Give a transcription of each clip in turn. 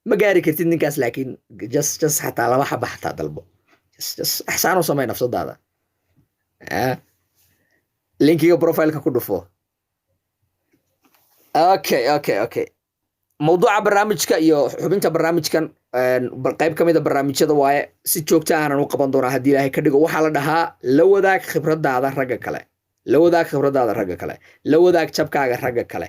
Ma gaari kartid ninkaas, laakiin just xataa laba xaba xataa dalbo. Just axsaan u samey nafsadaada. Linkiga profileka ku dhufo. Okay, mawduuca barnaamijka iyo xubinta barnaamijkan, qayb ka mid a barnaamijyada waaye, si joogta ahnan u qaban doonaa haddii Ilaahay ka dhigo. Waxaa la dhahaa la wadaag khibradaada ragga kale, la wadaag khibradaada ragga kale, la wadaag jabkaaga ragga kale.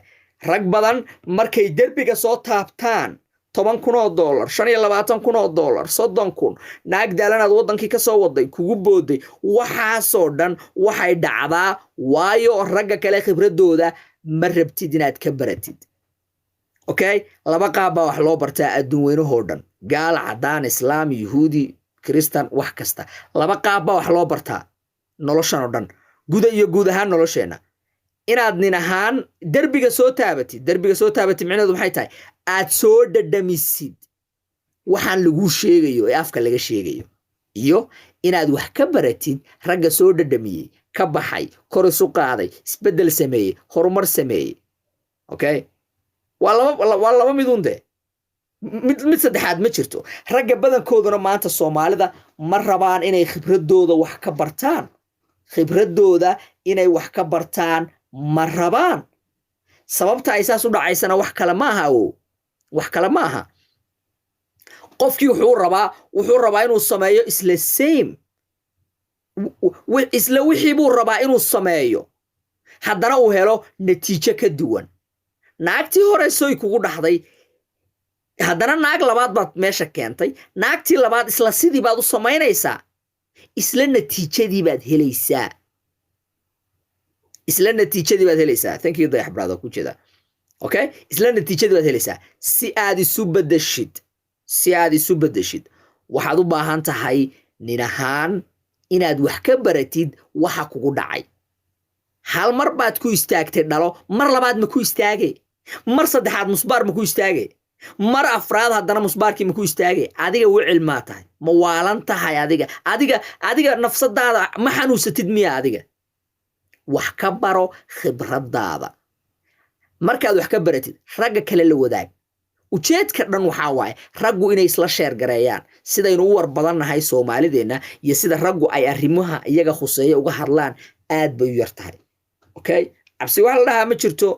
Rag badan markay derbiga soo taabtaan, $10,000, $25,000, 30,000, naag daalanaad waddankii ka soo waday kugu booday, waxaasoo dhan waxay dhacdaa waayo ragga kale khibradooda ma rabtid inaad ka baratid. Okay, laba qaab baa wax loo bartaa adduun weynahoo dhan: gaal, caddaan, islaam, yuhuudi, kristan, wax kasta. Laba qaab baa wax loo bartaa noloshan oo dhan, guda iyo guud ahaan nolosheenna. Inaad nin ahaan derbiga soo taabatid. Derbiga soo taabatid micnaheedu maxay tahay? Aad soo dhadhamisid waxaan laguu sheegayo ee afka laga sheegayo, iyo inaad wax ka baratid ragga soo dhadhamiyey, ka baxay, kor isu qaaday, isbeddel sameeyey, horumar sameeyey. Okay, waa laba midun de, mid saddexaad ma jirto. Ragga badankooduna maanta Soomaalida ma rabaan inay khibradooda wax ka bartaan. Khibradooda inay wax ka bartaan ma rabaan. Sababta ay saas u dhacaysana wax kale ma aha o wax kale ma aha. Qofkii wuxuu rabaa inuu sameeyo isla same, isla wixii buu rabaa inuu sameeyo, haddana uu helo natiijo ka duwan. Naagtii hore soy kugu dhahday, haddana naag labaad baad meesha keentay. Naagtii labaad isla sidii baad u samaynaysaa, isla natiijadii baad helaysaa, isla natiijadii baad helaysaa. Thank you, Dayax brother, ku jeeda. Okay, isla natiijadii baad helaysaa. Si aad isu beddeshid, waxaad u baahan tahay nin ahaan inaad wax ka baratid waxa kugu dhacay. Hal mar baad ku istaagtay dhalo, mar labaad ma ku istaage? Mar saddexaad musbaar ma ku istaage? Mar afraad haddana musbaarkii ma ku istaage? Adiga wicil maa tahay? Ma waalan tahay adiga? Adiga nafsadaada ma xanuunsatid miya? Adiga wax ka baro khibradaada. Markaad wax ka baratid, ragga kale la wadaag. Ujeedka dhan waxaa waaye raggu inay isla share gareeyaan. Sidaynu u war badannahay Soomaalideenna iyo sida raggu ay arrimaha iyaga khuseeya uga hadlaan aad bay u yar tahay. Okay, cabsi wax la dhahaa ma jirto,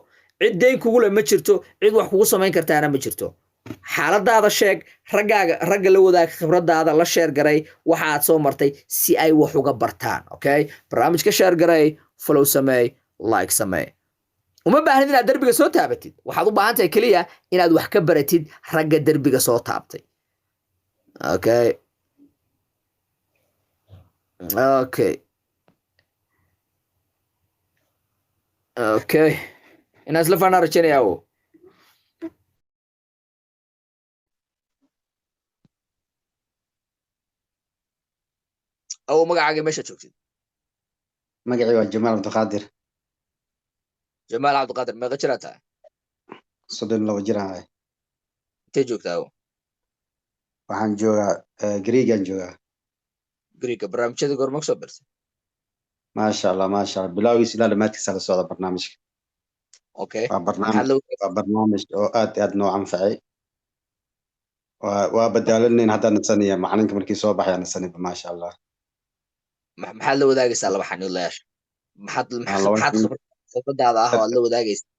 cid deyn kugu leh ma jirto, cid wax kugu samayn kartaana ma jirto. Xaaladaada sheeg raggaaga, ragga la wadaag khibradaada, la share garay waxa aad soo martay si ay wax uga bartaan. Okay, barnaamijka share garay, follow sameey, like sameey. Uma baahnid inaad derbiga soo taabatid, waxaad u baahan tahay keliya inaad wax ka baratid ragga derbiga soo taabtay. Okay, inaan isla faanaa rajaynayaa o. Awo, magacaaga, meeshaad joogtid? Magacii waa Jamaal Cabdiqaadir. Jamaal Cabdiqaadir, meeqa jiraa tahay? 32 jir aan ahay. Intee joogtaa, awo? Waxaan joogaa, Greegaan joogaa. Greega. Barnaamijyada goorma kusoo bartay? Maasha Allah, maasha Allah, bilowgiis ilaa dhamaadkiisa la socda barnaamijka. Okay. Waa barnaamij maxaad la waa barnaamij oo aad iyo aad noo anfacay. Waa badaalanayn haddaan nasanaya, macalinka markii soo baxay aan nasanayba, maasha Allah. Maxaad la wadaagaysaa laba xaniidlayaasha? Maxaad laba maxaad khibradaada ah oo aad la wadaagaysaa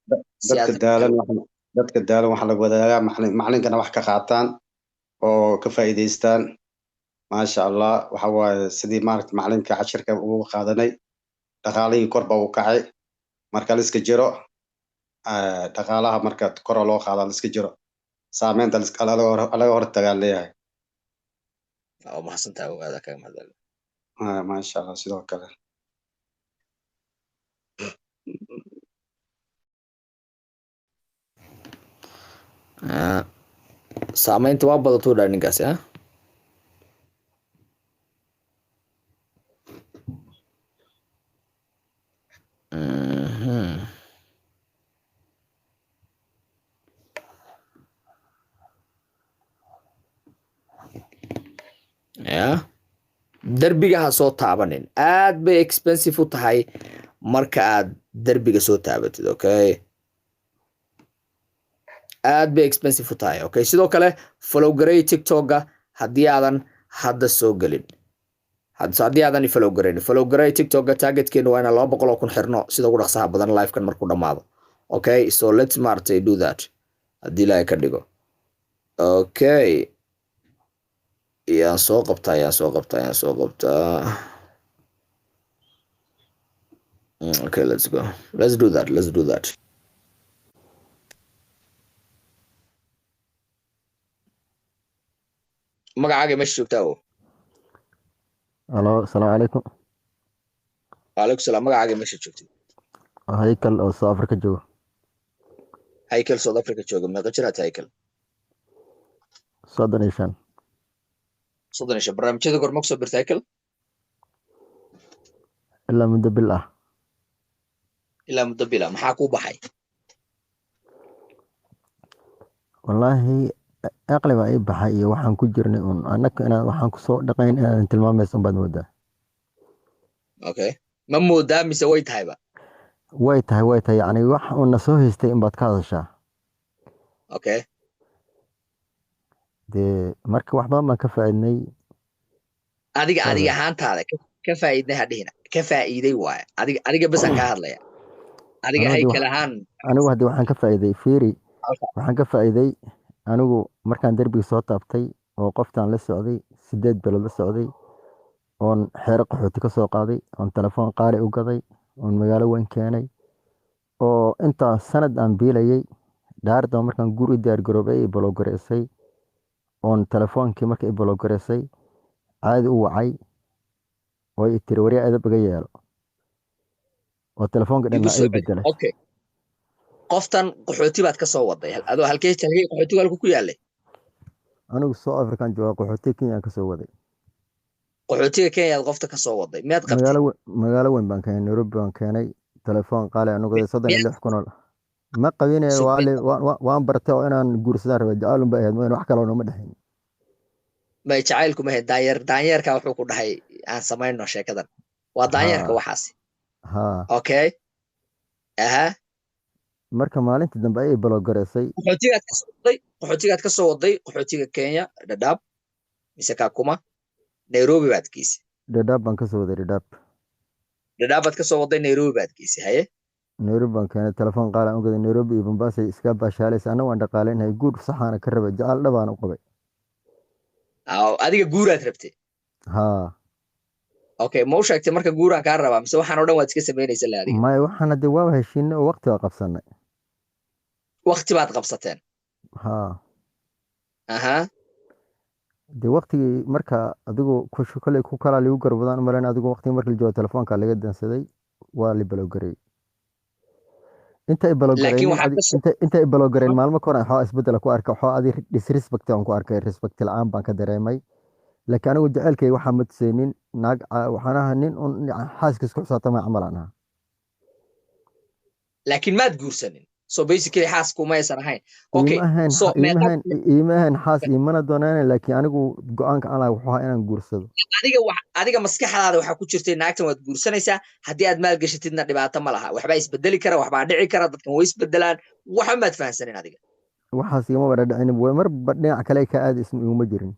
si dadka aad daalan, dadka daalan waxaa laga wadaagaa macalinkana wax ka qaataan oo ka faa'iidaystaan, maasha Allah. Waxa waaye sidii maaragta macalinka cashirka ugu qaadanay, dhaqaalihii kor ba u kacay. Marka la iska jiro dhaqaalaha marka kora loo qaada, la iska jiro saameynta laga hortagaa leeyahay. Waa mahadsantahay, ogaada kaga mahadcelin. Maasha Allah, sidoo kale. Saameynta waa badatuu dhaa ninkaasi ah. Ya derbiga ha soo taabanin, aad bay expensive u tahay marka aad derbiga soo taabatid. Okay. Aad bay expensive u tahay. Okay, sidoo kale follow garey TikToka haddii aadan hadda soo gelin, haddii aadan follow garayn, follow garey TikToka. Targetkeenu waa inaan 200,000 xirno sida ugu dhaqsaha badan livekan markuu dhammaado. Okay, so let's maaragtay do that haddii Ilaahay ka dhigo. Okay, yaan soo qabtaa, yaan soo qabtaa, yaan soo qabtaa? Okay, let's go, let's do that, let's do that. Magacaaga, meesha joogtaa o? Alo, asalaamu calaykum. Waalaikum salaam. Magacaaga, meesha joogtid? Haykal oo South Africa jooga. Haykel, South Africa jooga. Meeqa jiraad, Haykel? 35. 35. Barnaamijyada goorma kusoo birta, Haykel? Ilaa muddo bil ah. Ilaa muddo bila. Maxaa kuu baxay? Wallaahi aqli baa ii baxay iyo waxaan ku jirnay un annaka inaan waxaan kusoo dhaqayn inaadan tilmaamaysa unbaad moodaa. Okay, ma moodaa mise way tahayba? Way tahay, way tahay. Yacni wax uun na soo haystay inbaad ka hadashaa. Okay. Dee marka wax badan baan ka faa'iidnay. Adiga adiga Saas. ahaantaada ka faa'iidnay ha dhihina, ka faa'iiday waaye. Adiga basaan kaa hadlaya adiga. Anigu haddii Haykal ahaan. Anigu haddii waxaan ka faa'iiday, fiiri, waxaan ka faa'iiday anigu markaan derbiga soo taabtay oo qoftaan la socday 8 bilood la socday, oon xeero qaxooti ka soo qaaday, oon telefoon qaali u gaday, oon magaalo weyn keenay, oo intaa sanad aan biilayay, dhaarda markaan guri u diyaar garoobay i block gareysay, oon telefoonkii marka i block gareysay caadi u wacay oo i tiri, "Waryaa, edab iga yeelo," oo telefoonka Igu dhanna soo ay celi. bedelay. Okay, qoftan qaxooti baad ka soo waday. Adoo halkee qaxootigu halku ku yaalay? Anigu South African jooga, qaxootiga Kenya aan kasoo waday. Qaxootiga Kenya aad qofta ka soo waday, miyaad qabtay? Magaalo weyn baan keenay, Nairobi baan keenay. Telefoon qaali aan ugaday, soddon iyo Miyaad lix kun oo ma qabine. So waan bartay oo inaan guursadaan rabay, jacayl unbay ahayd mooyane wax kaloo nooma dhexin. May, jacaylku mahe, daanyeer daanyeerka wuxuu ku dhahay aan samayno sheekadan, waa daanyeerka waxaasi. Haa. Okay, aha. Marka maalintii dambe ayay block gareysay. Qaxootigaad ka soo waday, qaxootigaad ka soo waday, qaxootiga Kenya, Dhadhaab mise Kakuma, Nairobi baad geysay? Dhadhaab baan kasoo waday, Dhadhaab. Dhadhaab baad ka soo waday, Nairobi baad geysay, haye. Nairobi baan keenay, telefoon qaali aan ugaday, Nairobi iyo Mombasa iska baashaalaysa. Anna waan dhaqaaleynahay, guur saxaana ka rabay, jacayl dhabaan u qabay. Adiga guuraad rabtay? Haa. Okay, ma u sheegtay marka guuraan kaa rabaa mise waxaan oo dhan waad iska samaynaysa la adiga? Maya, waxaan hadee waaba heshiinay oo waqti baa qabsanay. Waqti baad qabsateen? Haa. Aha. Dee waqtigii marka adigu kolley ku kalaa ligu garbadaan u malayn. Adigu waqtigii marka la joogo telefoonka laga dansaday, waa la block gareeyey. Inta ay Laakiin block gareynin waxaad ka soo inta ay block gareyn maalmo ka hor waxaa isbedela ku arkay, waxaa adi disrespect aan ku arkay, respect la'aan baan ka dareemay. Laakiin anigu jacaylkayga waxaa ma tusaynin naag waxaan ahaa nin un xaaskiis ku xisaabtamay camal aan ahaa. Laakiin maad guursanin, so basically xaas kuma aysan ahayn. Okay. Iima ahayn. So iima meeqa ahayn, iima ahayn xaas, iimana doonayna, laakiin anigu go'aanka aan lahaa wuxuu ahaa inaan guursado. Adiga wax adiga maskaxdaada waxaa ku jirtay naagtan waad guursanaysaa, haddii aad maal gashatidna dhibaato ma laha, waxbaa isbedeli kara, waxbaa dhici kara, dadkan way isbedelaan. Waxa maad fahansanin adiga? Waxaas igama wada dhicin, way marba dhinac kale ka aadi isma iguma jirin.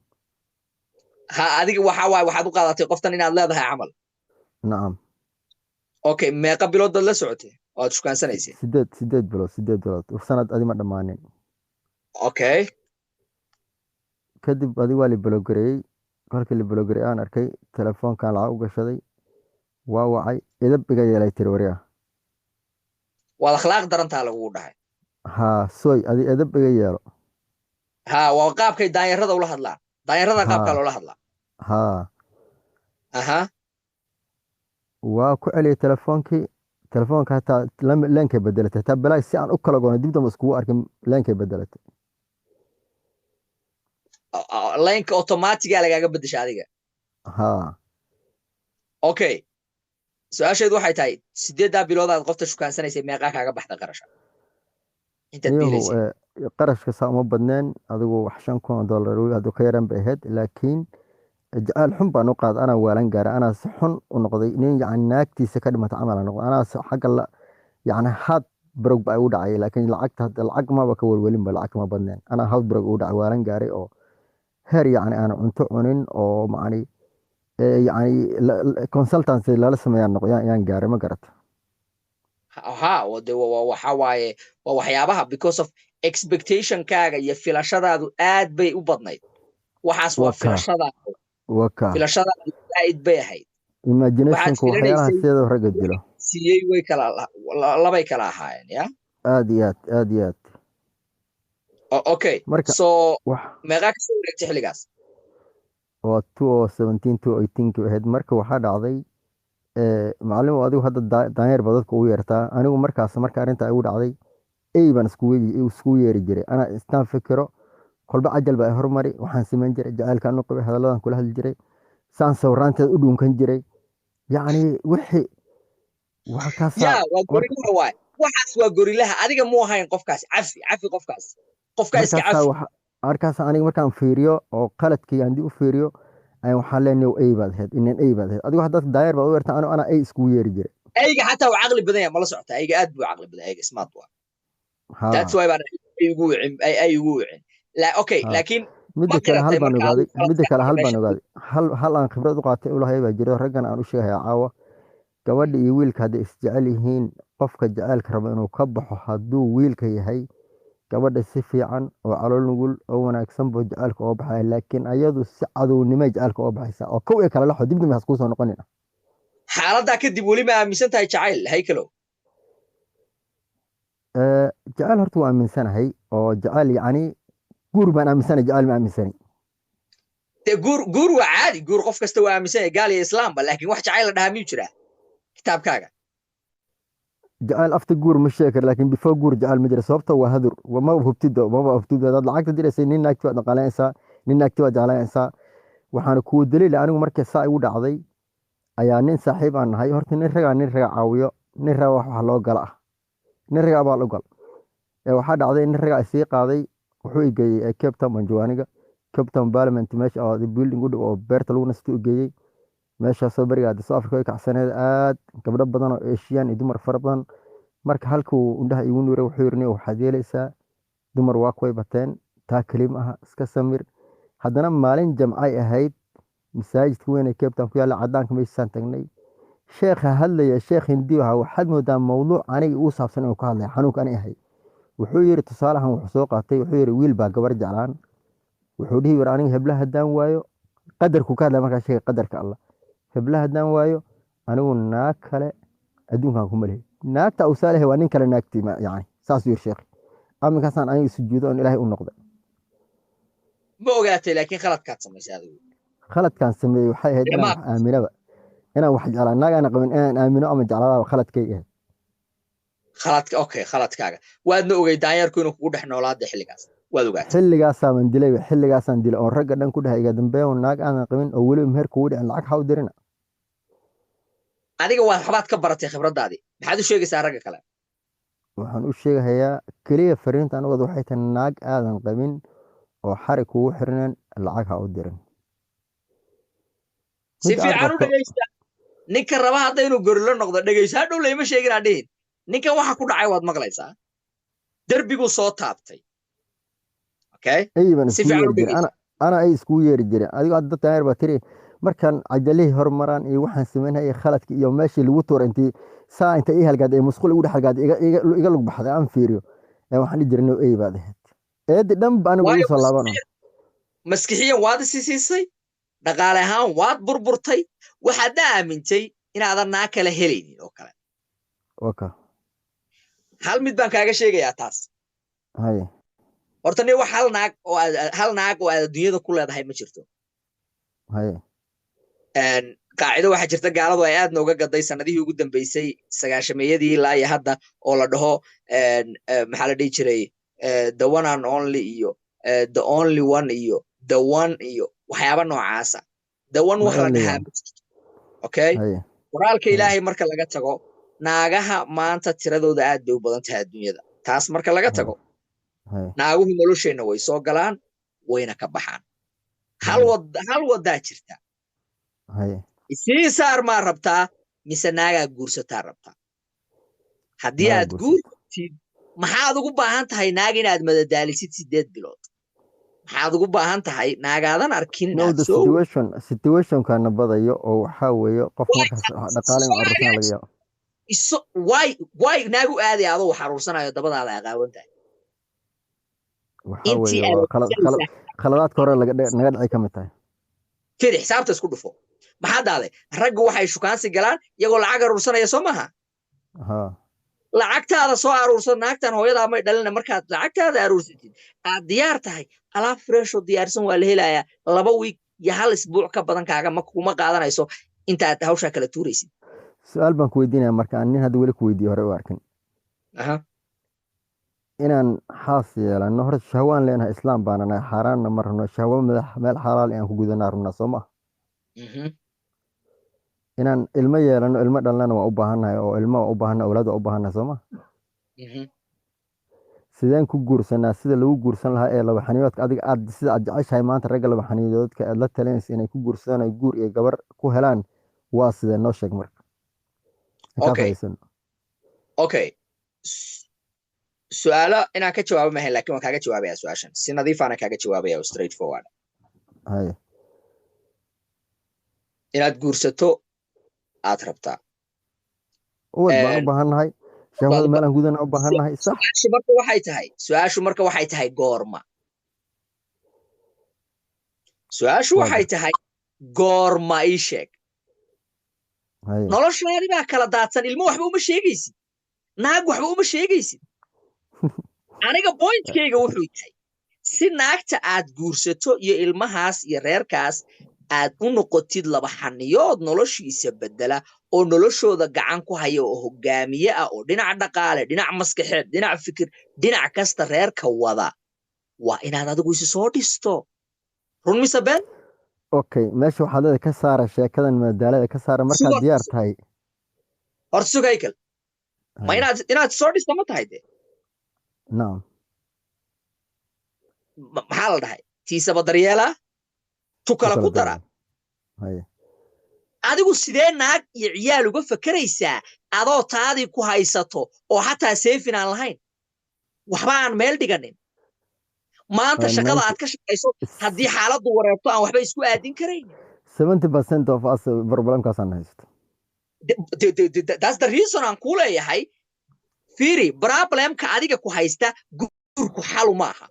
Ha, adiga waxa waaye waxaad u qaadatay qoftan inaad leedahay camal. Nacam. Okay, meeqa bilood baad la socotay oo aad shukansanaysay? 8 bilood, 8 bilood, sanad adi ma dhammaanin. Okay. Kadib adi waa la block gareeyey. Kolkii la block gareeyey aan arkay telefoonkan lacag u gashaday, waa wacay, "Edab iga yeelay," tiri, "waryaa." Waad akhlaaq darantaa lagugu dhahay? Haa, soy adi edab iga yeelo. Ha, waa qaabkay daanyarada ula hadlaan, daanyarada qaabkaa loola hadlaa. Haa. Aha. Waa ku celiyey telefoonkii, telefoonka hataa leenkay bedelatay, hataa balaay si aan u kala gono dib dambe iskugu arkin, leenkay bedelatay. Laynka automatiga lagaaga bedesha adiga? Haa. Okay, su-aasheedu waxay tahay, 8-daa bilood aad qofta shukaansanaysay meeqaa kaaga baxda qarasha intaad Niyahow, biilaysay? Qarashka saa uma badneen, adigu wax $5,000 weli hadduu ka yaran bay ahayd, laakiin jacayl xun baan u qaaday. Anaa waalan gaara, anaa si xun u noqday, nin yacni naagtiisa ka dhimata camal aan noqday, anaa si xagga la yacni haad Broke baa igu dhacay, laakiin lacagta hadda lacag maba ka welwelinba, lacag ma badneen. Anaa heart broke ugu dhacay, waalan gaaray oo heer yacni aan cunto cunin oo macni yacni consultancy lala sameeyaan noqo yaan gaaray, ma garata? Ha, de waxa waaye, waa waxyaabaha because of expectationkaaga iyo filashadaadu aad bay u badnayd. Waxaas waa Waka. filashadaadu. Waka. Filashadaadu zaa'id bay ahayd. Imaginationku waxyaalaha filanaysay. Sideeda ragga dilo. Siiyey way kala labay kala ahaayeen ya. Aad iyo aad, aad iyo aad. Okay. Marka so wax meeqaa kasoo wareegtay xilligaas? Waa 2017, 2018 ki ahayd. Marka waxaa dhacday, macallin, adigu hadda daanyeer ba dadka ugu yeertaa. Anigu markaas marka arrinta igu dhacday, ey baan iskugu yeeri jiray. Anaa istaan fikiro, kolba cajal baa i hormari. Waxaan samayn jiray, jacaylkaan u qabay, hadalladan kula hadli jiray, saan sawiraanteed u dhuunkan jiray, yacni wixii waxa kaasaa. Ya, waa gorilaha waay waxaas, waa gorilaha. Adiga mu ahayn qofkaas. Cafi, cafi qofkaas, qofkaa iska markaasaa cafi. Markaas aniga markaan fiiriyo oo qaladkii aan dib u fiiriyo ayaan waxaan leenahay, ey baad ahayd, inan ey baad ahayd. Adigu hadda daanyeer baad u yeertaa, anigu anaa ey iskugu yeeri jiray. Eyga xataa waa caqli badan yahay, mala socota? Eyga aad buu caqli badan yahay, eyga smart waa. That's why baan ay ugu wicin, ay ugu wicin. Okay. Laakiin midda ma kale hal qiratay baan marka ogaaday adigu midda kale hal baan meesha ogaaday, hal aan khibrad u qaatay u lahay baa jiro, raggan aan u sheegaya caawa. Gabadha iyo wiilka hadday isjecel yihiin, qofka jaceylka raba inuu ka baxo, hadduu wiilka yahay, gabadha si fiican oo calool nugul oo wanaagsan buu jaceylka uga baxaya, laakiin ayadu si cadownimay jaceylka uga baxaysa oo kow iyo kala laxo dibna has kuusoo noqonin. Xaaladdaa kadib weli ma aaminsan tahay jacayl, Haykalow? Jacayl horta waa aaminsanahay, oo jacayl yacni guur baan aaminsanahay, jacayl ma aaminsani. Dee guur waa caadi, guur qof kasta waa aaminsan yahay, gaal iyo islaamba, laakiin wax jacayl la dhahaa miyuu jiraa kitaabkaaga? Jacayl after guur ma sheegi karo, laakiin before guur jacayl ma jira, sababta waa hadur, maba hubtido, maba hubtido. Hadaad lacagta diraysay, nin naagti waad dhaqaaleynaysaa, nin naagti waad jeclaanaysaa. Waxaana kuu daliila, anigu markii saa igu dhacday ayaa nin saaxiib aan nahay. Horta nin ragaa, nin raga caawiyo, nin raga wax loo gala ah, nin ragaa baa u gal. Waxaa dhacday nin ragaa isii qaaday, wuxuu i geeyey Cape Town baan jooga aniga, Cape Town Parliament, meesha oo building u dhow oo beerta lagu nasto u geeyey. Meeshaasoo beriga hadda South Africa way kacsaneed aad, gabdho badan oo Asian iyo dumar fara badan. Marka halkuu indhaha iigu nuuray, wuxuu yidhi, "Waxaad yeelaysaa, dumar waa kuway bateen, taa keli ma aha, iska samir." Haddana maalin jamcay ahayd, masaajidka weyn ee Cape Town ku yaalla, caddaanka meeshaasaan tagnay. Sheekha hadlaya, sheekh Hindi ahaa, waxaad moodaa mawduuc aniga igu saabsan inuu ka hadlaya, xanuunka ani ahay. Wuxuu yidhi, tusaalahan wuxuu soo qaatay, wuxuu yidhi, wiil baa gabar jeclaan, wuxuu dhihi yidhi, "Aniga hebla haddaan waayo," qadarku ka hadlaya markaa sheega, qadarka Allah, "hebla haddaan waayo, anigu naag kale adduunkan kuma lihi." Naagta uu saalahay waa nin kale naagtii, yani saasuu yidhi sheekh. Aminkaasaan aniga sujuudo oon Ilaahay u noqday. Ma ogaatay laakiin khaladkaad samaysay adigu? Khaladkaan sameeyey waxay ahayd inaan wax aaminaba, inaan wax jeclaa, naag aan qabin inaan aamino ama jeclaadaaba khaladkay ahayd. Khaladka, okay, khaladkaaga waadna ogey, daanyeerku inuu kugu dhex noolaada xilligaas waad ogaatay. Xilligaasaaban dilay, xilligaasaan dilay oo ragga dhan ku dhahay, iga dambeeyo, naag aanan qabin oo weliba meher kugu dhicin lacag ha u dirina. Adiga waa waxbaad ka baratay khibraddaadii, maxaad u sheegaysaa ragga kale? Waxaan u sheegahayaa keliya, fariinta anigooda waxay tahay, naag aadan qabin oo xarig kugu xirneen lacag ha u dirin. Si fiican u dhegeysta. Ninka raba hadda inuu gorilo noqdo, dhegeyso, hadhow layma sheegin aan dhihin. Ninkan waxa ku dhacay waad maqlaysaa, derbiguu soo taabtay. Okay. Ey baan iskugu yeeri jiray ana, ay iskugu yeeri jiray. Adigo hadda dadka yar baa tiri, markaan cajalihii hormaraan iyo waxaan samaynayay khaladki iyo meeshii lagu tuuray, intii saa inta ii halgaad ee musqul igu dhex halgaad, iga lug baxday, aan fiiriyo, ee waxaan dhihi jiray, "No, ey baad ahayd." Eedi dhan ba anigu igu soo laaban. Maskixiyan waad isi siisay, dhaqaale ahaan waad burburtay, waxaadna aamintay inaadan naa kale helaynin oo kale. Waka. Hal mid baan kaaga sheegayaa taas. Haye. Horta nin wax hal naag oo aad adduunyada ku leedahay ma jirto. Haye. Qaacido waxaa jirta gaaladu ay aad nooga gaday sanadihii ugu dambeysay, 90-meeyadii ilaa iyo hadda, oo la dhaho, maxaa la dhihi jiray, the one and only iyo the only one iyo the one iyo waxyaaba noocaasa. The one wax la dhahaa ma jirto, okay? Qoraalka Ilaahay marka laga tago, naagaha maanta tiradooda aad bay u badan tahay adduunyada. Taas marka laga tago, naaguhu nolosheenna way soo galaan wayna ka baxaan. Hal wad, hal wadaa jirta. Isii saar maa rabtaa mise naagaa guursataa rabtaa? Haddii aad guur Aruursatid, maxaad ugu baahan tahay naag inaad madadaalisid 8 bilood? Maxaad ugu baahan tahay naagaadan arkin No, inaad the soo situationkana badayo oo waxaa weeye qof markaas dhaqaale inuu aruursana laga yaabo. Iso why naag u aaday adoo wax aruursanayo, dabadaada aqaawan tahay? Waxaa Intii weeye aad waa aruursanaysaa khaladaadka hore naga dhacay ka mid tahay. Firi, xisaabta isku dhufo. Maxaa dhahday? Raggu waxay shukaansi galaan iyagoo lacag aruursanaya, soo maaha? Ha. Lacagtaada soo aruursan. Naagtan hooyadaa may dhalina. Markaad lacagtaada aruursatid, aad diyaar tahay, alaab fresh oo diyaarsan waa la helayaa. 2 week iyo hal isbuuc ka badan kaaga ma kuma qaadanayso intaad hawshaa kala tuuraysid. Su-aal baan ku weydiinaya marka, aan nin hadda weli ku weydiiyo hore u arkin. Inaan xaas yeelano horta shahwaan leenahay, Islaam baana nahay, xaaraanna ma rabno. Shahwo madax meel xalaal inaan ku gudanaa rabnaa, soo ma? Mhm. Inaan ilmo yeelano, ilmo dhalnana waa u baahannahay, oo ilmo waa u baahannahay, awlaad waa u baahannahay, soo ma? Mhm. Sideen ku guursanaa? Sida lagu guursan lahaa ee laba xaniyoodka adiga aad sida aad jeceshahay maanta ragga laba xaniyoodka aad la talinaysa inay ku guursadaan, ay guur iyo gabar ku helaan, waa sidee? Noo sheeg marka. Aan kaa faa'iidsano. Okay, su-aalo inaan ka jawaabo mahayn, laakiin waan kaaga jawaabaya su-aashan si nadiifaana kaaga jawaabaya oo straight forward. Haye. Inaad guursato aad rabtaa. Ubad baan u baahannahay, shahwada meelaan gudana u baahannahay, sax. Su-aashu marka waxay tahay goorma. Su-aashu Waa waxay tahay goorma, ii sheeg. Haye. Noloshaadi baa kala daadsan. Ilmo waxba uma sheegaysid, naag waxba uma sheegaysid. Aniga pointkayga wuxuu yahay, si naagta aad guursato iyo ilmahaas iyo reerkaas aad u noqotid laba xaniyood noloshiisa bedela oo noloshooda gacan ku haya oo hogaamiye ah, oo dhinac dhaqaale, dhinac maskaxeed, dhinac fikir, dhinac kasta reerka wada, waa inaad adigu isi soo dhisto. Run mise been? Okay, meesha waxaad leedahay ka saara sheekadan madadaalada, ka saara markaad diyaar tahay. Horta sug, Haykal, ma inaad soo dhisto ma tahay de? Nacam. Maxaa la dhahay? Tiisaba daryeelaa, tu kale ku dara. Haye. Adigu sidee naag iyo ciyaal uga fakeraysaa adoo taadii ku haysato oo xataa saving aan lahayn, waxba aan meel dhiganin maanta? Shaqada aad ka shaqayso haddii xaaladdu wareerto, aan waxba isku aadin karayn. 70% of us problemkaasaan haysto. That's the reason aan kuu leeyahay, fiiri, problemka adiga ku haysta guurku xalu maaha.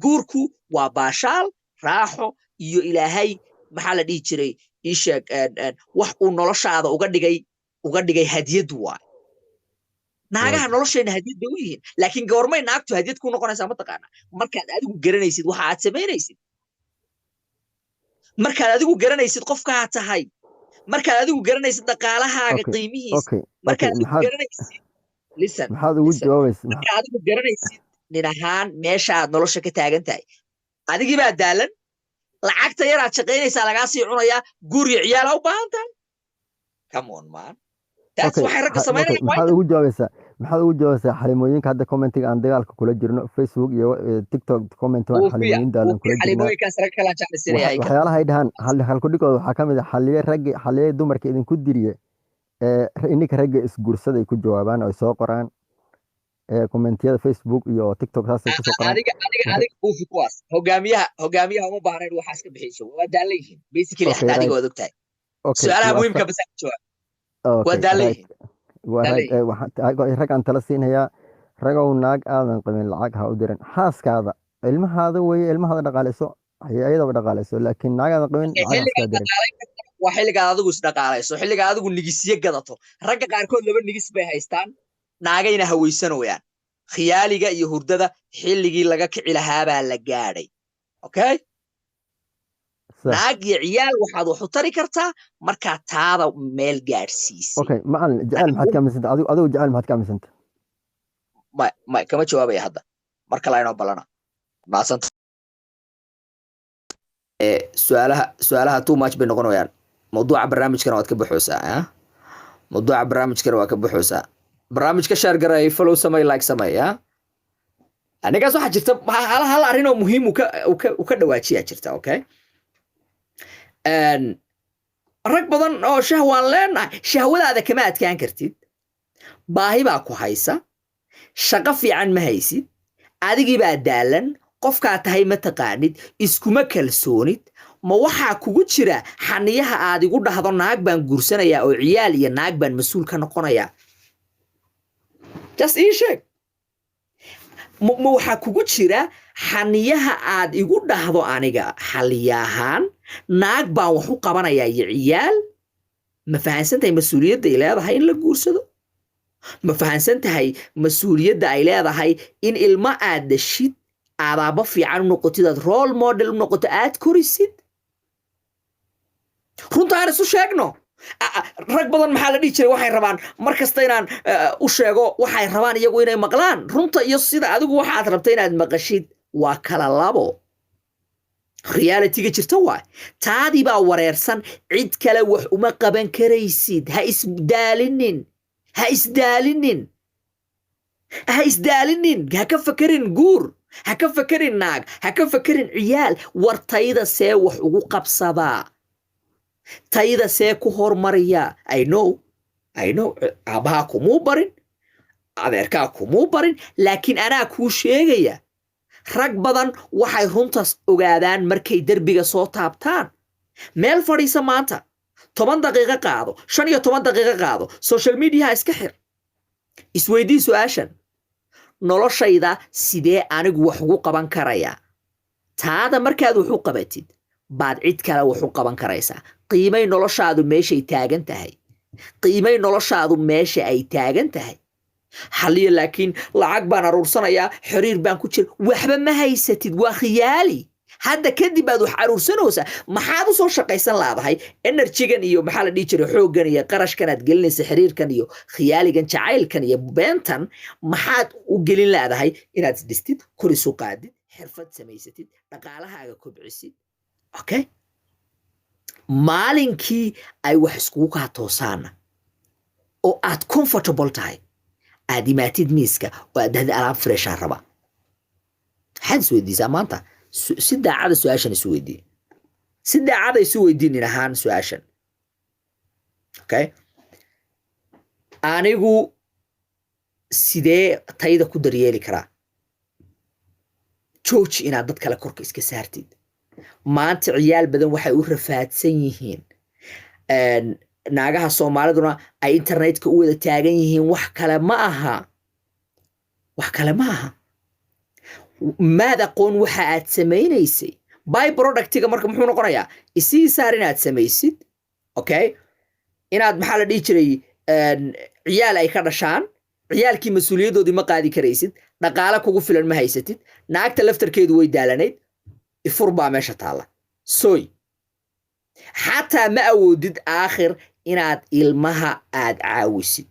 Guurku waa baashaal, raaxo iyo Ilaahay, maxaa la dhihi jiray, ii sheeg, wax uu noloshaada uga dhigay hadiyad waay. Naagaha nolosheenna hadiyad bay u yihiin, laakiin goormay naagtu hadiyad ku noqonaysaa, mataqaana? Markaad adigu garanaysid waxa aad samaynaysid, markaad adigu garanaysid qofkaa tahay, markaad adigu garanaysid dhaqaalahaaga qiimihiisa, markaad adigu garanaysid, listen, Maxaad ugu listen. jawaabaysa? Markaad adigu garanaysid nin ahaan meesha aad nolosha ka taagan tahay. Adigii baa daalan, lacagta yaraad shaqaynaysaa lagaa sii cunayaa, guriga ciyaala u baahan tahay. Come on, man, that's waxay ragga samaynayaan. Maxaad ugu jawaabaysaa xalimooyinka hadda commentiga aan dagaalka kula jirno, Facebook iyo TikTok comment waan Buufiya xalimooyin daalan buufiya kula jirnaa? Xalimooyinkaas rag kalaan jeclaysanaya. Waxyaalaha ay dhahaan halkudhigooda waxaa ka mid ah xaliye raggi, xaliye dumarka idinku diriye ee ininka ragga isguursaday ku jawaabaan oo ay soo qoraan commentiyada Facebook iyo TikTok, saasay kusoo qoraan. Adiga buufi kuwaas. Hogaamiyaha uma baahnayn waxaas ka bixiyso, waa daalan yihiin basically. Xataa adiga waad ogtahay. Su-aalaha muhiimka bas ka jawaab. Waa daalan yihiin. Waa daalan right. yihiin. Rag aan tala siinayaa: ragow, naag aadan qabin lacag ha u dirin. Xaaskaada ilmahaada weeye, ilmahaada dhaqaalayso, ayadaba dhaqaalayso, laakiin naag aadan qabin lacag ha Xilligaad iska dirin. Dhaqaalayn karto waa xilligaad adigu isdhaqaalayso, xilligaad adigu nigisyo gadato. Ragga qaarkood laba nigis bay haystaan, naagayna hawaysanayaan. Khiyaaliga iyo hurdada xilligii laga kici lahaabaa la gaadhay, okay? Naag iyo ciyaal waxaad wax u tari kartaa markaad taada meel gaadhsiisay. Okay, macalin, jecel maxaad ka aaminsanta adigu? Jecel maxaad ka aaminsanta? Ma kama jawaabaya hadda, mar kale aynoo ballana. Mahadsanta. Su-aalaha too much bay noqonayaan. Mawduuca barnaamijkana waad ka baxoosaa, ah? Mawduuca barnaamijkana waa ka baxoosaa. Barnaamijka share garay, follow samay, like samay, ah? Anigaas waxaa jirta hal arrin oo muhiim uu ka dhawaajiyaa jirta. Okay, rag badan oo shahwaan leenahay, shahwadaada kama adkaan kartid, baahi baa ku haysa. Shaqo fiican ma haysid, adigii baa daalan, qofkaa tahay ma taqaanid, iskuma kalsoonid. Ma waxaa kugu jira xaniyaha aad igu dhahdo naag baan guursanayaa oo ciyaal iyo naag baan mas-uul ka noqonayaa? Just ii sheeg, ma waxaa kugu jira xaniyaha aad igu dhahdo aniga xaliyahaan naag baan wax u qabanayaa iyo ciyaal? Ma fahansan tahay mas-uuliyadda ay leedahay in la guursado? Ma fahansan tahay mas-uuliyadda ay leedahay in ilmo aad dhashid, aad aabbo fiican u noqotid, aad role model u noqoto, aad korisid? Runta aan isu sheegno. Rag badan, maxaa la dhihi jiray, waxay rabaan mar kasta inaan u sheego waxay rabaan iyagu inay maqlaan. Runta iyo sida adigu waxaad rabta inaad maqashid waa kala labo. Realityga jirta waay taadii baa wareersan. Cid kale wax uma qaban karaysid. Ha isdaalinin, ha isdaalinin, ha isdaalinin. Ha ka fakerin guur, ha ka fakerin naag, ha ka fakerin ciyaal. War tayda see wax ugu qabsadaa? Tayda see ku hormariyaa? I know, I know, aabbahaa kumuu barin, adeerkaa kumuu barin, laakiin anaa kuu sheegaya. Rag badan waxay runtaas ogaadaan markay derbiga soo taabtaan. Meel fadhiisa maanta, 10 daqiiqo qaado, 15 daqiiqo qaado, social mediaha iska xir, isweydii su-aashan: noloshayda sidee anigu wax ugu qaban karayaa? Taada markaad wax u qabatid baad cid kale wax u qaban karaysaa. Qiimay noloshaadu meeshay taagan tahay, qiimay noloshaadu meesha ay taagan tahay. Xaliya, laakiin lacag baan aruursanayaa, xiriir baan ku jira. Waxba ma haysatid, waa khiyaali. Hadda kadib baad wax aruursanaysaa. Maxaad u soo shaqaysan laadahay? Energygan iyo, maxaa la dhihi jiray, xooggan iyo qarashkan aad gelinaysa xiriirkan iyo khiyaaligan jacaylkan iyo beentan, maxaad u gelin laadahay inaad isdhistid, kor isu qaadid, xirfad samaysatid, dhaqaalahaaga kobcisid? Okay, maalinkii ay wax iskugu kaa toosaana oo aad comfortable tahay, aad imaatid miiska oo aad dhahdi alaab freshaa raba, maxaad isweydiisaa maanta? Si daacada su-aashan isu weydii, si daacada isu weydiinin ahaan su-aashan. Okay, anigu sidee tayda ku daryeeli karaa? Jooji inaad dad kale korka iska saartid. Maanta ciyaal badan waxay u rafaadsan yihiin, naagaha Soomaaliduna ay internetka u wada taagan yihiin, wax kale ma aha, wax kale ma aha. Maad aqoon waxa aad samaynaysay. By productiga marka muxuu noqonayaa? Isii saar inaad samaysid, okay, inaad, maxaa la dhihi jiray, ciyaal ay ka dhashaan. Ciyaalkii mas-uuliyaddoodii ma qaadi karaysid, dhaqaale kugu filan ma haysatid, naagta laftarkeedu way daalanayd, ifur baa meesha taalla. Soy xataa ma awoodid aakhir inaad ilmaha aad caawisid.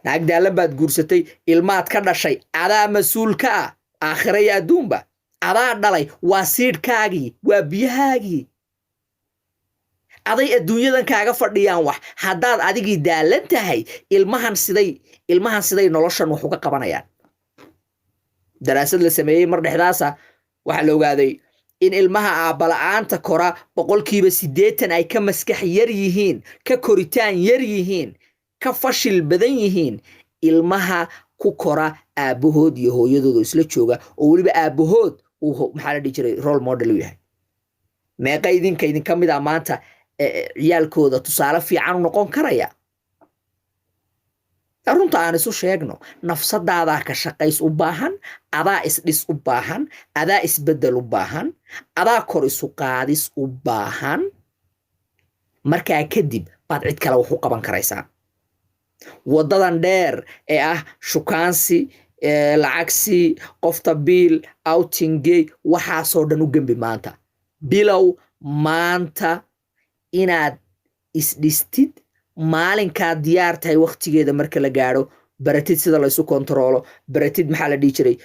Naag daalan baad guursatay, ilmaad ka dhashay, adaa mas-uul ka ah aakhira iyo adduunba. Adaa dhalay, waa siidhkaagii, waa biyahaagii, aday adduunyadan kaaga fadhiyaan wax. Haddaad adigii daalan tahay, ilmahan siday noloshan wax uga qabanayaan? Daraasad la sameeyey mar dhexdaasa waxaa la ogaaday in ilmaha aabbala'aanta kora 80% ay ka maskax yar yihiin, ka koritaan yar yihiin, ka fashil badan yihiin ilmaha ku kora aabbahood iyo hooyadooda isla jooga, oo weliba aabbahood uu, maxaa la dhihi jiray, role model u yahay. Meeqa idinka idinka mid ah maanta ciyaalkooda tusaale fiican u noqon karaya? Runta aan isu sheegno. Nafsadaadaa ka shaqays u baahan, adaa isdhis u baahan, adaa isbeddel u baahan, adaa kor isu qaadis u baahan. Markaa kadib baad cid kale wax u qaban karaysaa. Waddadan dheer ee ah shukaansi, lacagsi, qofta biil, outingey, waxaasoo dhan u gembi. Maanta bilow, maanta inaad isdhistid. Maalinkaad diyaar tahay, waktigeeda marka la gaadho, baratid sida laysu kontaroolo, baratid, maxaa la dhihi jiray,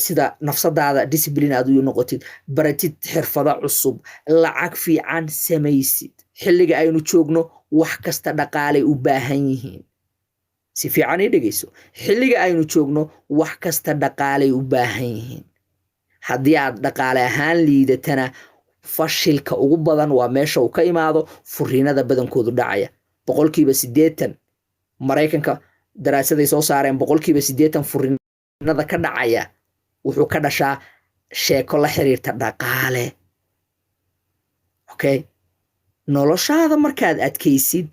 sida nafsadaada discipline aad u noqotid, baratid xirfado cusub, lacag fiican samaysid. Xilliga aynu joogno wax kasta dhaqaalay u baahan yihiin. Si fiican ii dhegeyso. Xilliga aynu joogno wax kasta dhaqaalay u baahan yihiin. Haddii aad dhaqaale ahaan liidatana, fashilka ugu badan waa meesha uu ka imaado furiinada badankoodu dhacaya, 80%. Maraykanka daraasaday soo saareen 80% furinada ka dhacaya wuxuu ka dhashaa sheeko la xiriirta dhaqaale. Okay, noloshaada markaad adkaysid,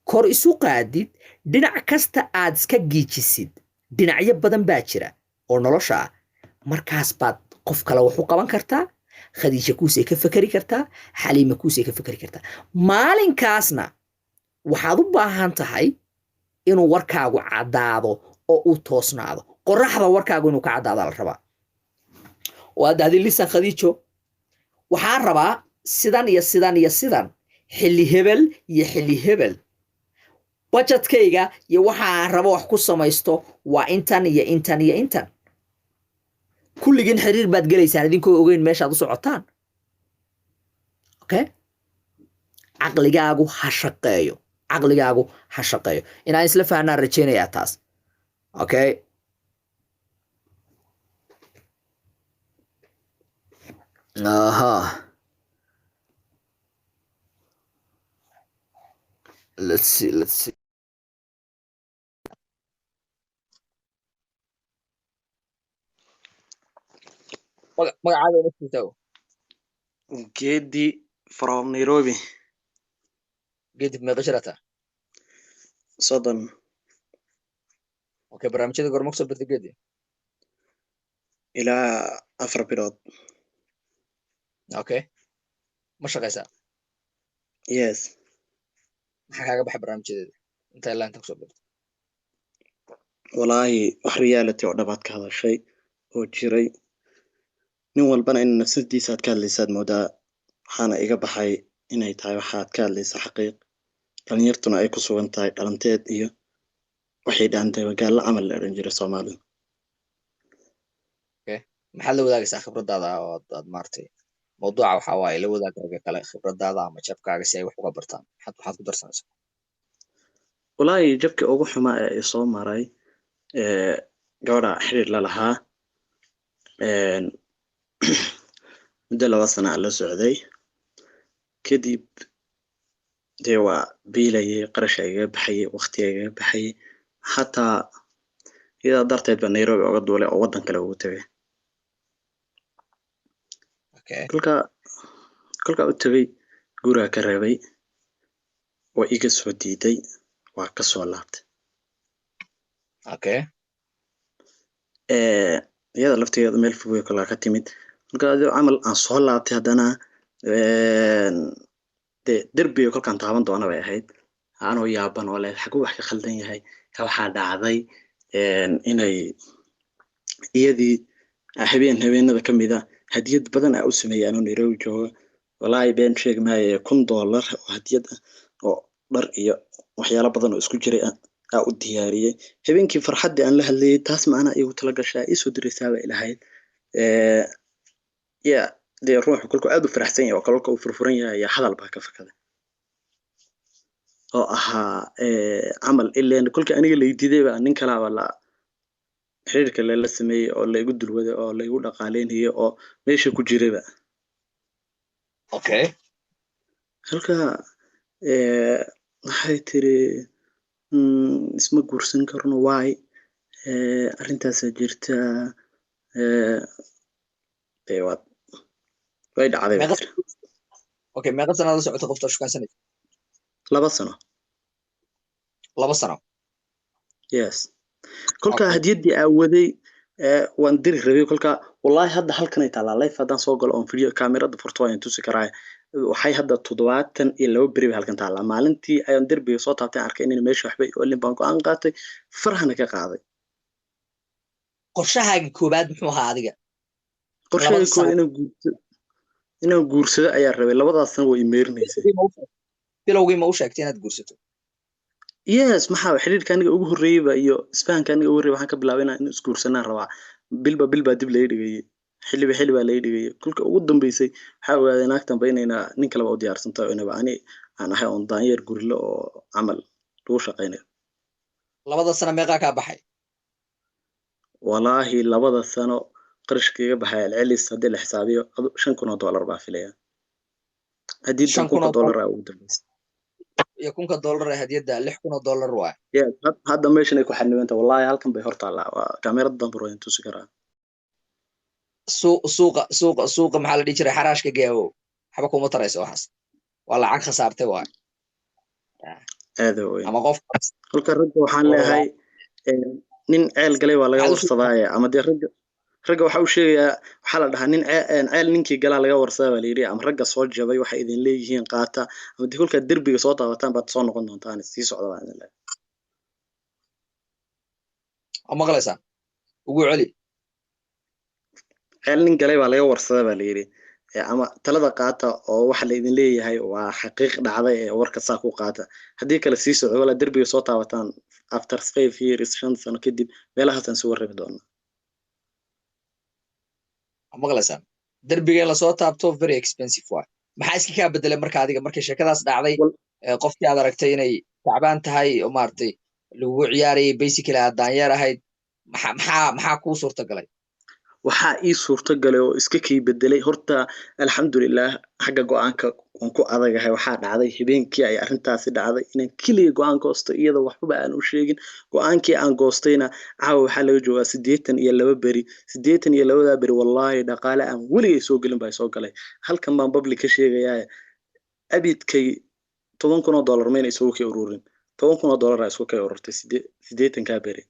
kor isu qaadid, dhinac kasta aad iska giijisid, dhinacyo badan baa jira oo nolosha ah, markaas baad qof kale wax u qaban kartaa. Khadiija kuusay ka fekeri kartaa, Xaliima kuusay ka fekeri kartaa. Maalinkaasna waxaad u baahan tahay inuu warkaagu caddaado oo uu toosnaado. Qoraxda warkaagu inuu ka caddaada la rabaa. Waa dahdi lisan Khadiijo, waxaan rabaa sidan iyo sidan iyo sidan, xilli hebel iyo xilli hebel, budgetkayga iyo waxa aan rabo wax ku samaysto waa intan iyo intan iyo intan. Kulligiin xiriir baad gelaysaan idinkoo ogeyn meeshaad u socotaan. Okay, caqligaagu ha shaqeeyo, caqligaagu ha shaqeeyo. Inaan isla fahnaan rajaynayaa taas. Okay, aha, let's see, let's see. Magacaaga ina sheegtaa. Gedi from Nairobi. Gedib, meeqa jirataa? 30. Okay, barnaamijyada goorma kusoo birtay, Gedi? Ilaa 4 bilood. Okay, ma shaqaysaa? Yes. Maxaa kaaga baxay barnaamijyadeeda inta ilaa inta kusoo birtay? Walaahi wax reality oo dhabaad ka hadashay oo jiray, nin walbana in nafsadiisa aad ka hadlaysaad moodaa. Waxaana iga baxay inay tahay waxaad ka hadlaysa xaqiiq, dhalinyartuna ay ku sugan tahay dhalanteed iyo waxay dhaantay magaalo camal la odhan jiray Soomaalida. Okay, maxaad la wadaagaysaa khibradaada oo aad maartay mawduuca? Waxaa waaye la wadaag ragga kale khibradaada ama jabkaaga si ay wax uga bartaan. Maxaad ku darsanaysaa? Walaahi jabkii ugu xumaa ee isoo maray, gabadha xiriir la lahaa muddo 2 sana la socday. Kadib dee waa biilayay, qarasha igaga baxayay, waqtiga igaga baxayay, xataa iyadaa darteed ba Nairobi oga duulay oo waddan kale ugu tegay. Kolkaa u tegay, guriga ka reebay, waa iga soo diiday, waa ka soo laabtay. Iyada laftigeeda meel fog way kolkaa ka timid. Marka adoo camal aan soo laabtay, haddana dee derbiga kolkaan taaban doona bay ahayd, anoo yaaban oo leh xaguu wax ka khaldan yahay. Waxaa dhacday inay iyadii habeen habeenada ka mid a hadiyad badan aa u sameeyay anoo Nairobi jooga. Walaahi been sheegi maayo, $1000 oo hadiyad ah oo dhar iyo waxyaalo badan oo isku jiray aa u diyaariyey. Habeenkii farxaddii aan la hadlayay, taas ma anaa iigu tala gashaa iisoo diraysaa bay ilahayd. Ya dee ruuxu kolkuu aad u faraxsan yahay oo kolka uu furfuran yahay ayaa hadal baa ka fakaday oo ahaa camal ileen kolkii aniga lay diiday baa nin kalaaba la xiriirka lela sameeyey oo laygu dulwaday oo laygu dhaqaaleynayay oo meesha ku jirayba. Halka waxay tiri, isma guursan karno, waay arrintaasaa jirta. Dee waad way dhacday bay tiri. Okay, meeqa sanaad la socotay qofta shukaansanaysa? 2 sano. 2 sano. Yes, kolka hadiyaddii aawaday waan diri rabay. Kolka wallahi hadda halkanay taallaa, live haddaan soo galo oon video kaamirada furto waan tusi karaa. Waxay hadda 72 beri bay halkan taallaa. Maalintii ayaan derbiga soo taabtay arkay inayna meesha waxba olin baan go'aan qaatay, farahana ka qaaday. Qorshahaaga koobaad muxuu ahaa adiga? Qorshahayga koobaad inaan guursado ayaa rabay. Labadaas sano way imeerinaysay. Bilowgii ma u sheegtay inaad guursato? Yes, maxaa xiriirka aniga ugu horreeyeyba iyo isfahanka aniga ugu horreeyay waxaan ka bilaabay inaan isguursanaan rabaa. Bilba bilbaa dib laga dhigayay, xilliba xilli baa laga dhigayay. Kolka ugu dambeysay waxaa ogaaday naagtanba inayna nin kaleba u diyaarsantahay, inaba ani aan ahay oon daanyeer gurile oo camal lagu shaqaynayo. 2 sano meeqaa kaa baxay? Walaahi 2 sano qarashka iga baxay celcelis haddii la xisaabiyo $5,000 baa filaya. Haddii Shan kun kunka oo dollar aa ugu dambeysay. Iyo $1000 ee hadiyadda, $6,000 waay. Yes, hadda meeshan ay ku xanibanta, wallahi halkan bay hor taallaa, waa kaamirada dambe waa tusi karaa. Suuqa maxaa la dhihi jiray, xaraashka geewow, waxba kuma tarayso waxaas, waa lacag khasaartay waay. Aada weyn. Ama qof Kolka ragga waxaan leeyahay, nin ceel galay waa laga warsadaaye, ama dee ragga waxa u sheegayaa, waxaa la dhahaa nin ceel ninkii galaa laga warsadaa baa la yidhi. Ama ragga soo jabay waxay idin leeyihiin qaata, ama dee kolkaad derbiga soo taabataan baad soo noqon doontaan, sii socda baan idin leeyahay. Ma maqlaysaa? Ugu celi. Ceel nin galay baa laga warsadaa baa la yidhi. Ama talada qaata oo waxa la idin leeyahay waa xaqiiq dhacday ee warka saa ku qaata, haddii kale sii socdo walaa derbiga soo taabataan after 5 years, 5 sano kadib meelahaasaan soo warrami doonaa. Ma maqlaysaan? Derbiga in lasoo taabto very expensive waay. Maxaa iska kaa bedelay marka adiga markay sheekadaas dhacday, qofkii aad aragtay inay tacbaan tahay oo maaragtay lagugu ciyaarayay, basically aad daanyeer ahayd, maxaa kuu suurta galay? Waxaa ii suurto galay oo iska kii bedelay, horta alxamdulilah, xagga go-aanka waan ku adagahay. Waxaa dhacday habeenkii ay arrintaasi dhacday inaan keliya go-aan goosto, iyadoo waxbaba aan u sheegin. Go-aankii aan goostayna caawa waxaa laga joogaa 82 beri. 82-daa beri, wallaahi, dhaqaale aan weligay soo gelin baa soo galay. Halkan baan public ka sheegayaa, abidkay $10,000 mayna isugu kay ururin, $10,000 aa isku kay ururtay 80-kaa beri,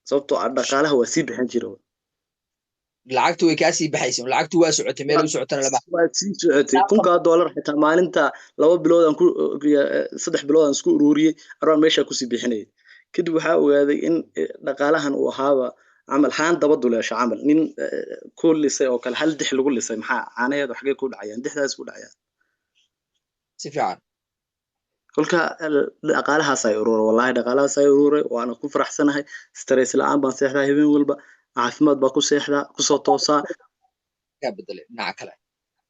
sababtoo ah dhaqaalaha waa sii bixin jira. Lacagtu way kaa sii baxaysa, lacagtu waa socotay, meel u socotana lama Waa sii socotay. $1000 xitaa maalinta 2 bilood aan ku, 3 bilood aan isku ururiyey, arwaan meeshaa kusii bixinayay. Kadib waxaa ogaaday in dhaqaalahan uu ahaaba camal haan daba duleesho, camal nin ku lisay oo kale, hal dix lagu lisay, maxaa caanaheedu xagee ku dhacayaan? Dixdaas ku dhacayaan. Si fiican. Kolka dhaqaalahaas ay ururay, wallahi dhaqaalahaas ay ururay, waana ku faraxsanahay. Stress la-aan baan seexdaa habeen walba, caafimaad baa ku seexdaa, kusoo toosaa. Kaa bedelay dhinaca kale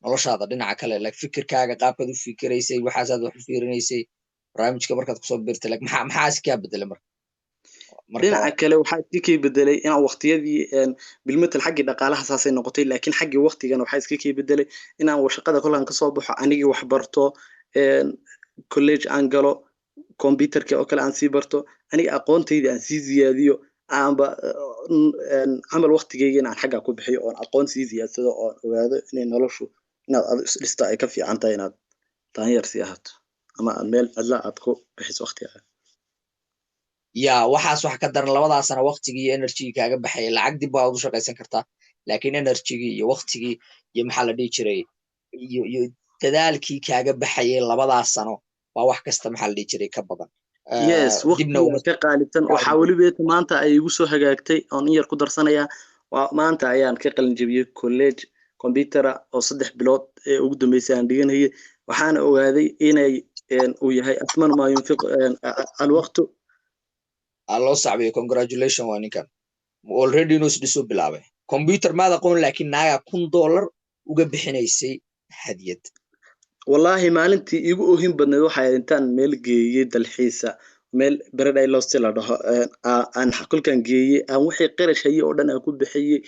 noloshaada, dhinaca kale, like fikirkaaga, qaabkaad u fikiraysay, waxaasaad wax u fiirinaysay, barnaamijka markaad kusoo biirtay, like maxaa is kaa bedelay marka? Dhinaca kale waxaa iska kii bedelay inaan waqtiyadii, bilmetel xaggii dhaqaalaha saasay noqotay, laakiin xaggii waqtigana waxaa iska kii bedelay inaan shaqada kolkaan kasoo baxo anigii wax barto, college aan galo, computerka oo kale aan sii barto, aniga aqoontayda aan sii ziyaadiyo, aanba camal waqtigeyga inaan xaggaa ku bixiyo oon aqoon sii ziyaadsado, oon ogaado inay noloshu inaad adu isdhisto ay ka fiican tahay inaad daanyar sii ahaato ama aad meel cidla aad ku bixiso waqtigaaga. Ya, waxaas wax ka daran, labadaasana waqtigii iyo energygii kaaga baxaya. Lacag dib baad u shaqaysan kartaa, laakiin energygii iyo waqtigii iyo maxaa la dhihi jiray iyo dadaalkii kaaga baxayay labadaas sano waa wax kasta, maxaa la dhihi jiray, ka badan. Yes, waqtiga ka qaalisan. Waxaa welibeeta maanta ay igu soo hagaagtay oon in yar ku darsanayaa, waa maanta ayaan ka qalin jebiyey college computera oo 3 bilood ee ugu dambeysay aan dhiganayay. Waxaana ogaaday inay uu yahay أثمن ما ينفق الوقت. Loo sacbiyo, congratulation. Waa ninkan already inuu isdhisuu bilaabay. Computer maad aqoon, laakiin naagaa $1000 uga bixinaysay hadiyad. Wallaahi maalintii iigu ohin badnayd waxay intaan meel geeyey dalxiisa, meel Paradise la dhaho, aan kolkaan geeyey, aan wixii qarash hayay oo dhan aan ku bixiyey,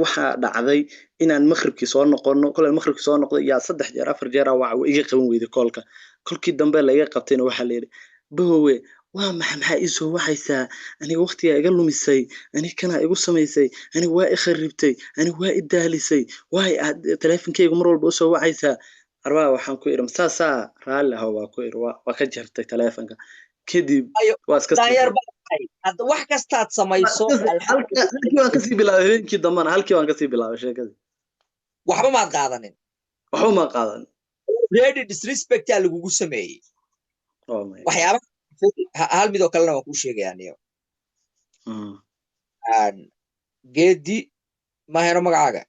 waxaa dhacday inaan maqribkii soo noqono. Kolaan maqribkii soo noqday yaa saddex jeer afar jeer aa waca, iga qaban weyday koolka. Kolkii dambe laiga qabtayna waxaa la yidhi, "Bahowe, waa maxay? Maxaa ii soo waxaysaa? Aniga waqtigaa iga lumisay, aniga kanaa igu samaysay, aniga waa i kharibtay, aniga waa i daalisay, waay aad taleefonkeyga mar walba usoo wacaysaa?" Arbaa waxaan ku idhi, saasaa raalli aho waa ku idhi, waa ka jartay taleefonka. Kadib waa iska Hadda wax kastaad samayso Halkii waan kasii bilaabay habeenkii dambana, halkii waan kasii bilaabay sheekadii. Waxba maad qaadanin. Waxba maad qaadanin. Already disrespectaa lagugu sameeyey. Waxyaaba hal mid oo kalena waan kuu sheegayaa niyo. Geedi ma heno magacaaga?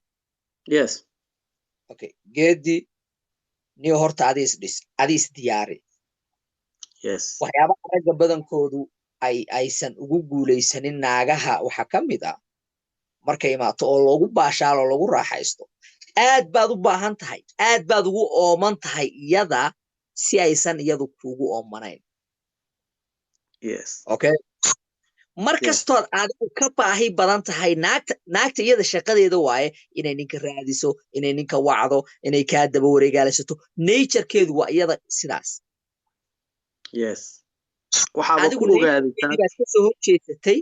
Yes. Okay, Geedi niyo, horta adi is dhis, adi is diyaari. Waxyaabaha ragga badankoodu ay aysan ugu guulaysanin naagaha waxaa ka mid ah markay imaato oo loogu baashaalo, loogu raaxaysto, aad baad u baahan tahay, aad baad ugu ooman tahay iyada, si aysan iyadu kuugu oomanayn. Okay, mar kastood adigu ka baahi badan tahay naagta, naagta iyada shaqadeeda waaye inay ninka raadiso, inay ninka wacdo, inay kaa daba wareegaalaysato. Naturekeedu waa iyada sidaas. Yes, waxaaba Adigu ku ogaaday iyadii baad kasoo horjeesatay,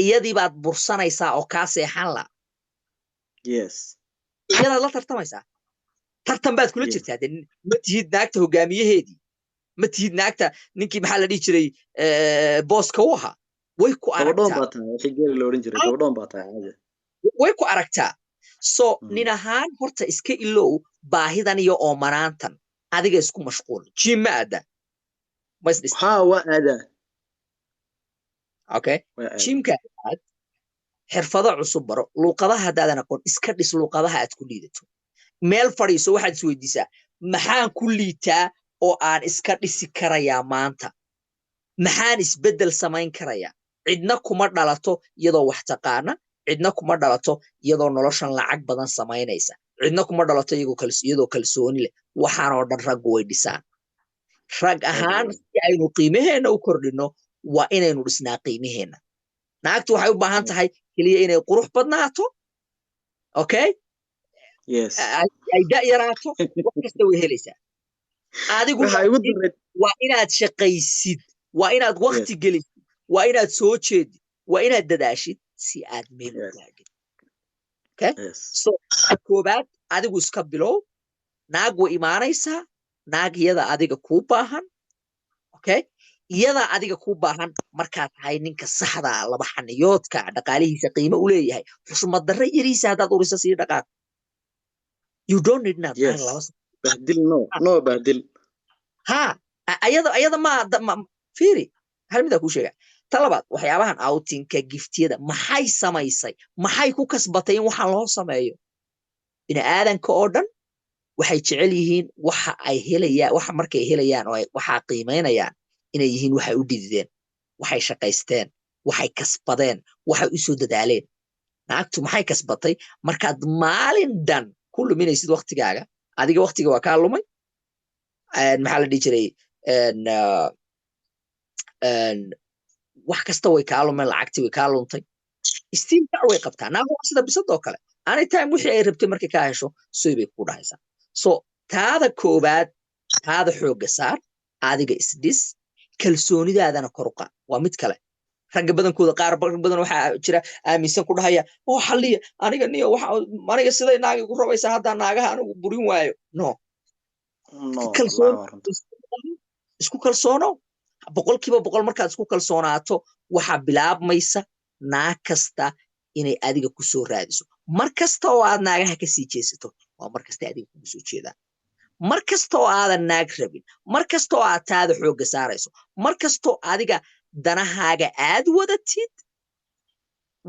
iyadii baad bursanaysaa oo kaa seexan la. Iyadaad la tartamaysaa, tartan baad kula jirtaa. De ma tihid naagta hogaamiyaheedii, ma tihid naagta ninkii, maxaa la dhihi jiray, booska u ahaa. Way ku Gabadhoon aragtaa. baa tahay, wixii geeli la odhan jiray, gabadhoon baa tahay caadi. Way ku aragtaa. So nin ahaan horta iska ilow baahidan iyo oomanaantan. Adiga isku mashquul. Gym ma aada? Ma isdhista? Haa, waa aadaa. Okay. Waa aadaa. Gymka aad, xirfado cusub baro, luuqadaha haddaadan aqoon iska dhis, luuqadaha aad ku liidato meel fadhiiso. Waxaad isweydiisaa: maxaan ku liitaa oo aan iska dhisi karayaa maanta? Maxaan isbeddel samayn karayaa? Cidna kuma dhalato iyadoo wax taqaana, cidna kuma dhalato iyadoo noloshan lacag badan samaynaysa, cidna kuma dhalato iyadoo kalsooni leh. Waxaanoo dhan raggu way dhisaan. Rag ahaan, si aynu qiimaheenna u kordhinno, waa inaynu dhisnaa qiimaheenna. Naagtu waxay u baahan tahay keliya inay qurux badnaato, okay, ay da' yaraato, wax kasta way helaysaa. Adigu Waxa igu daray waa inaad shaqaysid, waa inaad wakti gelisid, waa inaad soo jeedid, waa inaad dadaashid si aad meel u gaadhid. Okay? So koobaad adigu iska bilow. Naag way imaanaysaa, naag iyada adiga kuu baahan. Okay, iyadaa adiga kuu baahan markaad tahay ninka saxda ah, laba xaniyoodka, dhaqaalihiisa qiimo u leeyahay. Xushmad darre yariisa haddaad urisa, sii dhaqaaq. You don't need inaad naag laba Bahdil, no, no, bahdil. Ha, ayada ma fiiri, hal midaa kuu sheega. Ta labaad, waxyaabahan outingka, giftiyada, maxay samaysay? Maxay ku kasbatay in waxaan loo sameeyo? Bini aadanka oo dhan waxay jecel yihiin waxa ay helayaan, waxa markay helayaan oo ay waxaa qiimaynayaan inay yihiin waxay u dhidideen, waxay shaqaysteen, waxay kasbadeen, waxay u soo dadaaleen. Naagtu maxay kasbatay markaad maalin dhan ku luminaysid waktigaaga? Adiga waktiga waa kaa lumay. Maxaa la dhihi jiray, wax kasta way kaa lumeen, lacagtii way kaa luntay, still dac way qabtaa. Naagu waa sida bisadoo kale, anytime wixii ay rabtay markay kaa hesho, soy bay kugu dhahaysaa. So taada koobaad, taada xoogga saar, adiga isdhis, kalsoonidaadana kor u qaad. Waa mid kale. Ragga badankooda, qaar badan waxaa jira aaminsan ku dhahaya oo xalliya aniga niyo waxa aniga siday naag igu rabaysaa haddaa naagaha anigu burin waayo. No. No. Kalsoon Wallaahi waa runta. Isku kalsoono 100%. Markaad isku kalsoonaato, waxaa bilaabmaysa naag kasta inay adiga ku soo raadiso. Mar kasta oo aad naagaha kasii jeesato, waa mar kasta adiga kugu soo jeedaan. Mar kasta oo aadan naag rabin, mar kasta oo aad taada xoogga saarayso, mar kastoo adiga danahaaga aad wadatid,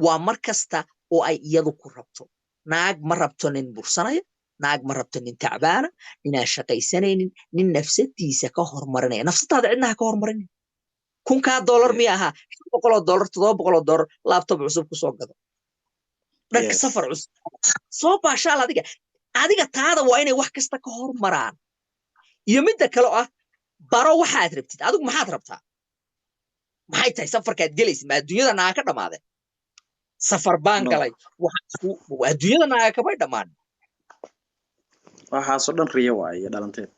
waa mar kasta oo ay iyadu ku rabto. Naag ma rabto nin bursanaya, naag ma rabto nin tacbaana, ninaan shaqaysanaynin, nin nafsadiisa ka hormarinaya. Nafsadaada cidna ha ka hormarinin. 1000-kaa dollar miya ahaa? $500, $700 laptop cusub kusoo gado, dhanka safar cusub soo baashaal. Adiga taada waa inay wax kasta ka hormaraan. Iyo midda kale oo ah, baro waxaad rabtid. Adigu maxaad rabtaa? Maxay tahay safarkaad gelaysid? Ma adduunyada naaga ka dhamaadeen? Safar baan No. galay, waxaan isku adduunyada naaga kamay dhammaan. Waxaasoo dhan riyo waaye iyo dhalanteed.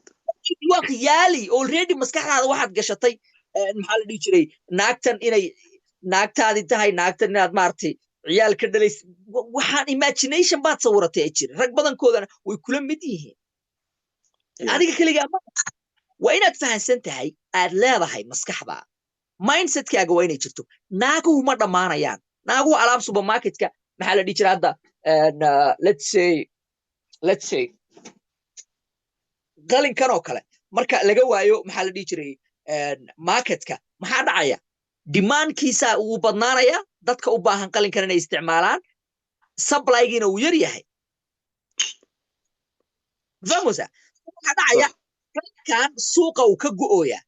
Waa khiyaali. Already maskaxdaada waxaad gashatay, maxaa la dhihi jiray, naagtan inay naagtaadi tahay, naagtan inaad maaragtay ciyaal ka dhalays. Waxaan imagination baad sawiratay ay jirin. Rag badankoodana way kula mid yihiin. Adiga keligaa ma waa inaad fahansan tahay, aad leedahay maskaxda, mindsetkaaga waa inay jirto. Naaguhu ma dhammaanayaan. Naaguhu alaab supermarketka, maxaa la dhihi jira hadda, let's say qalinkan oo kale, marka laga waayo, maxaa la dhihi jiray, marketka, maxaa dhacaya? Demandkiisa wuu badnaanaya, dadka u baahan qalinkan inay isticmaalaan, supplygiina wuu yar yahay. Fahameysa? Waxaa dhacaya qalinkan suuqa uu ka go'ooya.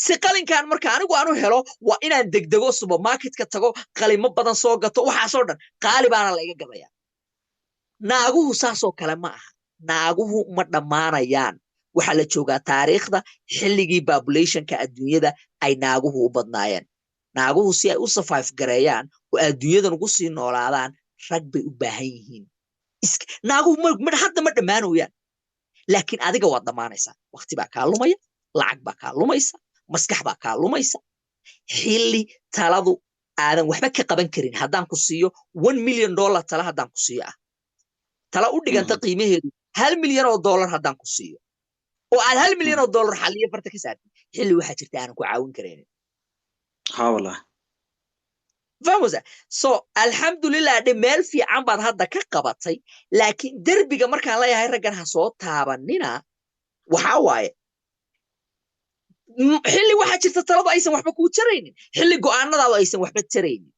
Si qalinkan marka anigu aan u helo, waa inaan degdego, supermarketka tago, qalimo badan soo gato, waxaasoo dhan qaali baana la iga gadaya. Naaguhu saasoo kale ma aha. Naaguhu ma dhammaanayaan. Waxaa la joogaa taariikhda xilligii populationka adduunyada ay naaguhu u badnaayeen. Naaguhu si ay u survive gareeyaan oo adduunyadan ugu sii noolaadaan, rag bay u baahan yihiin. Naaguhu hadda ma dhammaanooyaan, laakiin adiga waad dhammaanaysaa. Waqti baa kaa lumaya, lacag baa kaa lumaysa. Maskax baa kaa lumaysa. Xilli taladu aadan waxba ka qaban karin. Haddaan ku siiyo $1 million tala, haddaan ku siiyo tala u dhiganta qiimaheedu $1 milyan haddaan ku siiyo oo aad $1 milyan xalliyo farta ka saartid, xilli waxaa jirta aanan ku caawin karaynin. Ha, wallah. Fahmaysa? So alxamdulilah dhe, meel fiican baad hadda ka qabatay. Laakiin derbiga markaan leeyahay raggan ha soo taabanina, waxaa waaye xilli waxaa jirta taladu aysan waxba kuu taraynin, xilli go'aanadaadu aysan waxba taraynin.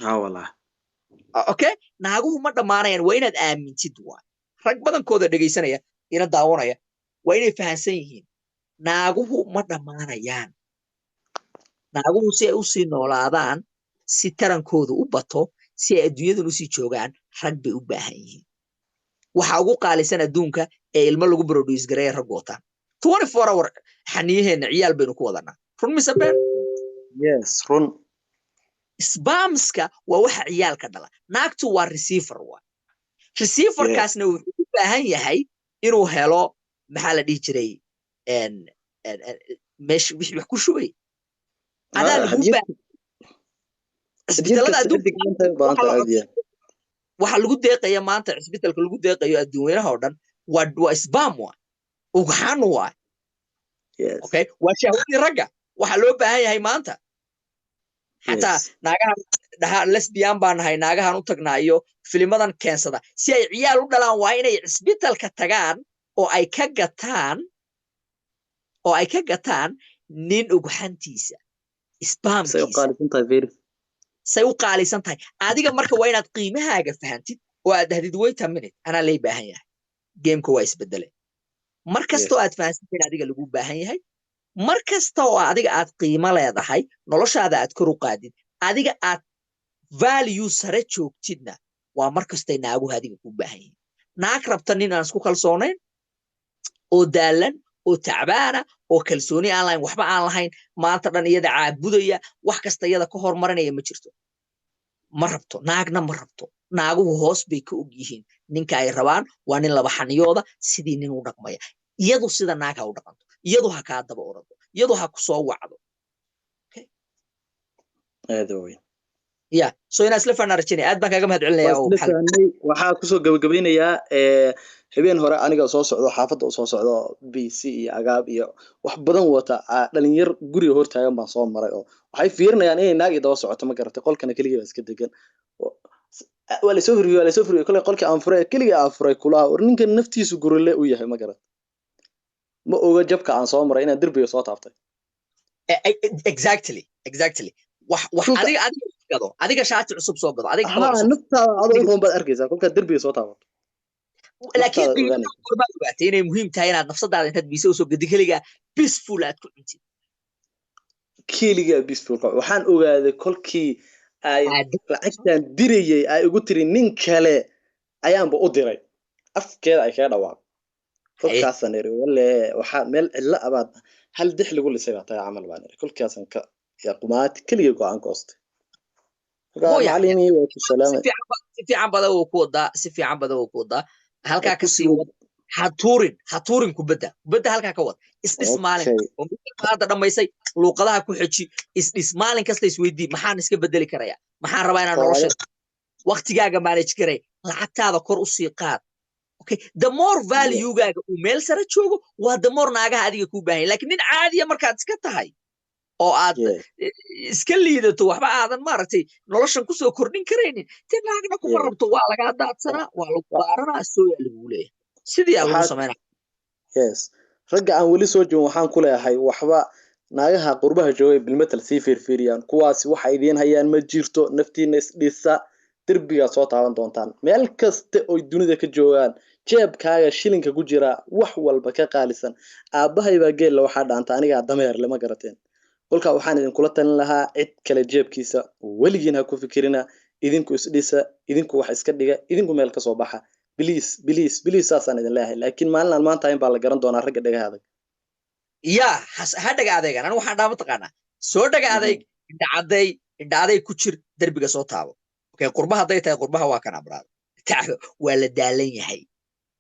Ha, wallah. Okay, naaguhu ma dhammaanayaan, waa inaad aamintid. Waay rag badankooda dhegaysanaya ina daawanaya waa inay fahansan yihiin naaguhu ma dhammaanayaan. Naaguhu si ay usii noolaadaan, si tarankoodu u bato, si ay adduunyadan usii joogaan, rag bay u baahan yihiin. Waxa ugu qaalisan adduunka ee ilmo lagu produce gareeya rag wataan. 24 hour xaniyaheenna ciyaal baynu ku wadanaa. Run mise been? Yes, run. Spermska waa waxa ciyaalka dhala. Naagtu waa receiver. Waa receiverkaasna wuxuu u baahan yahay inuu helo, maxaa la dhihi jiray, meesha wixii wax ku shubay adaa lagu baahan. Cisbitaalada adduunka waxa lagu deeqaya maanta, cisbitalka lagu deeqayo adduunweynaha oo dhan, waa sperm, waa ugxan waa. Okay, waa shahwadii ragga waxa loo baahan yahay maanta. Xataa naagahan dhaha "lesbian baan nahay", naagahan u tagnaa iyo filimadan keensada, si ay ciyaal u dhalaan waa inay cisbitalka tagaan oo ay ka gataan nin ugxantiisa, spermkiisa. Say u qaalisan tahay. Adiga marka waa inaad qiimahaaga fahantid oo aad dhahdid, "Wait a minute, anaa lay baahan yahay, gameka waa isbedele." Mar kastoo aad fahansantahin adiga lagu baahan yahay, mar kasta oo adiga aad qiimo leedahay, noloshaada aad kor u qaadid, adiga aad value sare joogtidna, waa mar kastay naaguhu adiga ku baahan yihiin. Naag rabta nin aan isku kalsoonayn oo daalan oo tacbaana oo kalsooni aan lahayn, waxba aan lahayn, maanta dhan iyada caabudaya, wax kasta iyada ka hormarinaya, ma jirto. Ma rabto, naagna ma rabto. Naaguhu hoos bay ka og yihiin ninka ay rabaan waa nin laba xaniyooda, sidii nin u dhaqmaya. Iyadu sida naag ha u dhaqanto, iyadu ha kaa daba orado, iyadu ha ku soo wacdo. Aad weyn. Ya, so inaa isla fahnaa rajaynaya. Aad baan kaaga mahad celinaya. Oo waxaa kusoo gabagabeynayaa, habeen hore aniga soo socdo, xaafadda u soo socdo, b c iyo agaab iyo wax badan wata, dhalinyar guriga hortaagan baan soo maray oo waxay fiirinayaan inay naag i daba socoto. Ma garatay? Qolkana keligii baa iska degan. Waa lasoo furiyey, waa lasoo furiyey. Kolay qolkii aan furay, keligii aan furay, kulaha war ninkan naftiisu gurile u yahay. Ma garat? Ma oga jabka aan soo maray, inaan derbiga soo taabtay. Exactly. Wax adiga gado, adiga shaati cusub soo gado, adiga kaba cusub. Naftaada adoo u roon baad arkaysaa kolkaad derbiga soo taabato. Laakiin qiimaha goormaad ogaatay inay muhiim tahay inaad nafsadaada intaad biisa usoo gadi, keligaa peaceful aad ku cuntid? Keligaa peaceful waxaan ogaaday kolkii ay lacagtan dirayay ay igu tiri nin kale ayaanba u diray, afkeeda ay kaga dhawaaq. Kolkaasaan iri, "Walle waxaa meel cidlo abaad hal dix lagu lisay baa tahay camal," baan iri. Kolkaasaan ka qumaati keligii go-aan goostay. Macalimi, waa ku salaamay. Si fiican bada wuu ku wadaa, si fiican bada wuu ku wadaa. Halkaa ka sii wad, ha tuurin, ha tuurin kubadda. Kubadda halkaa ka wad. Isdhis maalin hadda dhammaysay, luuqadaha ku xeji, isdhis maalin kasta. Isweydii, "Maxaan iska bedeli karaya? Maxaan rabaa inaan nolosha waqtigaaga manage garay?" Lacagtaada kor usii qaad. Okay, the more valuegaaga uu meel sare joogo, waa the more naagaha adiga kuu baahan. Lakin nin caadiya markaad iska tahay oo aad iska liidato, waxba aadan maaragtay noloshan kusoo kordhin karaynin, te naagna kuma rabto. Waa lagaa daadsanaa, waa lagu baaranaa, sooyaa lagugu leeyahay, sidii aa lagu samaynaa. Yes, ragga aan weli soo joogin waxaan ku leeyahay, waxba naagaha qurbaha joogay bilmetal sii fiirfiiriyaan kuwaasi waxa idiin hayaan ma jirto. Naftiina isdhisa, derbigaad soo taaban doontaan meel kasta oy dunida ka joogaan. Jeebkaaga shilinka ku jira wax walba ka qaalisan. Aabbahay baa geella waxaa dhaanta anigaa dameer lama garateen. Kolkaa waxaan idinkula talin lahaa, cid kale jeebkiisa weligiin ha ku fikirina. Idinku isdhisa, idinku wax iska dhiga, idinku meel kasoo baxa. Please, please, please, saasaan idin leeyahay. Laakiin maalin aan maanta ahayn baa la garan doonaa ragga dhagaha adag. Ya, ha dhaga adeegan. Anigu waxaan dhaha, mataqaanaa, soo dhaga adayg, indha cadday, indha adayg ku jir, derbiga soo taabo. Okay, qurbaha hadday tahay, qurbaha waa kana, brother, tacbo, waa la daalan yahay.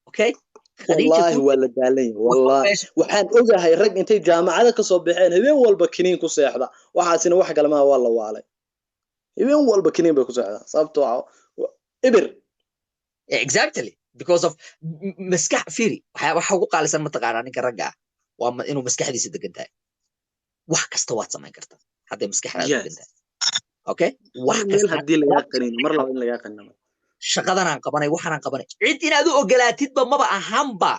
Okay. Khadiija Wallaahi waa la daalan yahay, wallaahi. Waxaan ogahay rag intay jaamacada kasoo baxeen habeen walba kiniin ku seexda. Waxaasina wax kale maaha, waa la waalay. Habeen walba kiniin bay ku seexdaan, sababtoo ah ibir. Exactly, because of maskax. Fiiri, waxa ugu qaalisan mataqaanaa ninka ragga ah waa inuu maskaxdiisa degan tahay. Wax kasta waad samayn kartaa hadday maskaxdaada degan tahay. Okay, wax meel kasta haddii lagaa qaniino, mar laba in lagaa qaniino. Shaqadanaan qabanay, waxaanaan qabanay, cid inaad u ogolaatidba maba ahanba,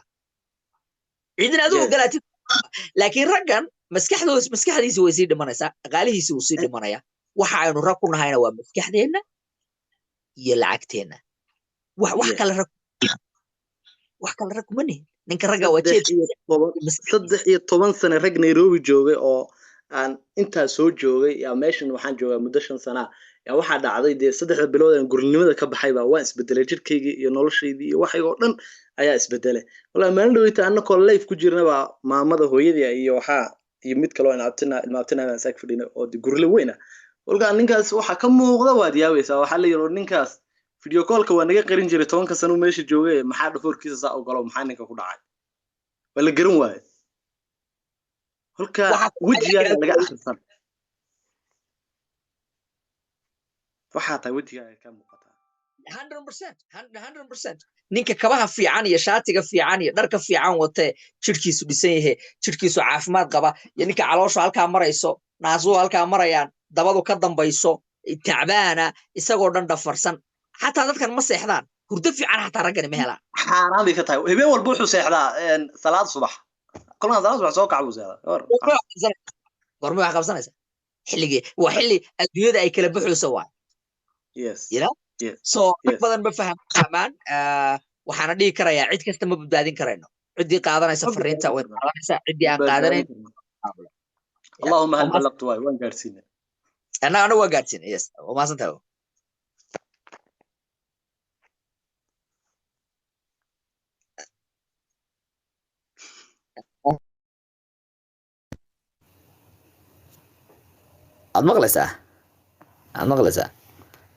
cid inaad u ogolaatid. Laakiin raggan maskaxdooda, maskaxdiisa way sii dhimanaysaa, dhaqaalihiisi wuu sii dhimanaya. Waxa aynu rag ku nahayna waa maskaxdeenna iyo lacagteenna. Wax kale rag, wax kale rag kuma nihin. Ninka ragga waa jeebkiisa iyo maskaxdiisa. 13 sane rag Nairobi joogay oo aan intaa soo joogay, yaa meeshan waxaan joogaa muddo 5 sana. Yaa waxaa dhacday dee 3da bilood aan gurnimada ka baxay baa waan isbedelay, jirkaygii iyo noloshaydii iyo waxayga oo dhan ayaa isbedelay. Wallahi maalin dhaweyta annakoo life ku jirna baa maamada hooyadii iyo waxaa iyo mid kaloo ilmaabtina ilmaabtina baan saag fadhinay oo de gurle weyn ah. Kolkaa ninkaas waxaa ka muuqda waad yaabaysaa. Waxaa la yidhi, "War ninkaas video callka waa naga qarin jiray 10ka sano uu meesha joogay, maxaa dhafoorkiisa saa ogolo? Maxaa ninka ku dhacay?" Waa la garan waaye. Kolka Waxa ku dhacay wejigaaga laga akhrisan, waxaa tahay wejigaaga ka muuqataa. 100%, 100%. Ninka kabaha fiican iyo shaatiga fiican iyo dharka fiican watee, jirkiisu dhisan yahay, jirkiisu caafimaad qaba, iyo ninka calooshu halkaa marayso, naasuhu halkaa marayaan, dabadu ka dambayso, tacbaana, isagoo dhan dhafarsan, xataa dadkan ma seexdaan hurdo fiican, xataa raggani ma helaan. Xaaraan bay ka tahay. Habeen walba wuxuu seexdaa salaad subax. Kolkaan salaad subax soo kac buu seexdaa. Goorma wax qabsanaysa? Xilligii waa xilli adduunyada ay kala baxayso waay. You know? So rag badan ma fahmaan. Waxaana dhihi karayaa cid kasta ma badbaadin karayno. Ciddii qaadanaysa Ma fariinta way badbaadin karno. qaadanaysaa, ciddii aan qaadanayn. Allahuma hal ballaqtu waay, waan gaadhsiinay. Anna waa gaadhsiinay. Yes, waa mahadsantahay. Aad maqlaysaa, aad maqlaysaa.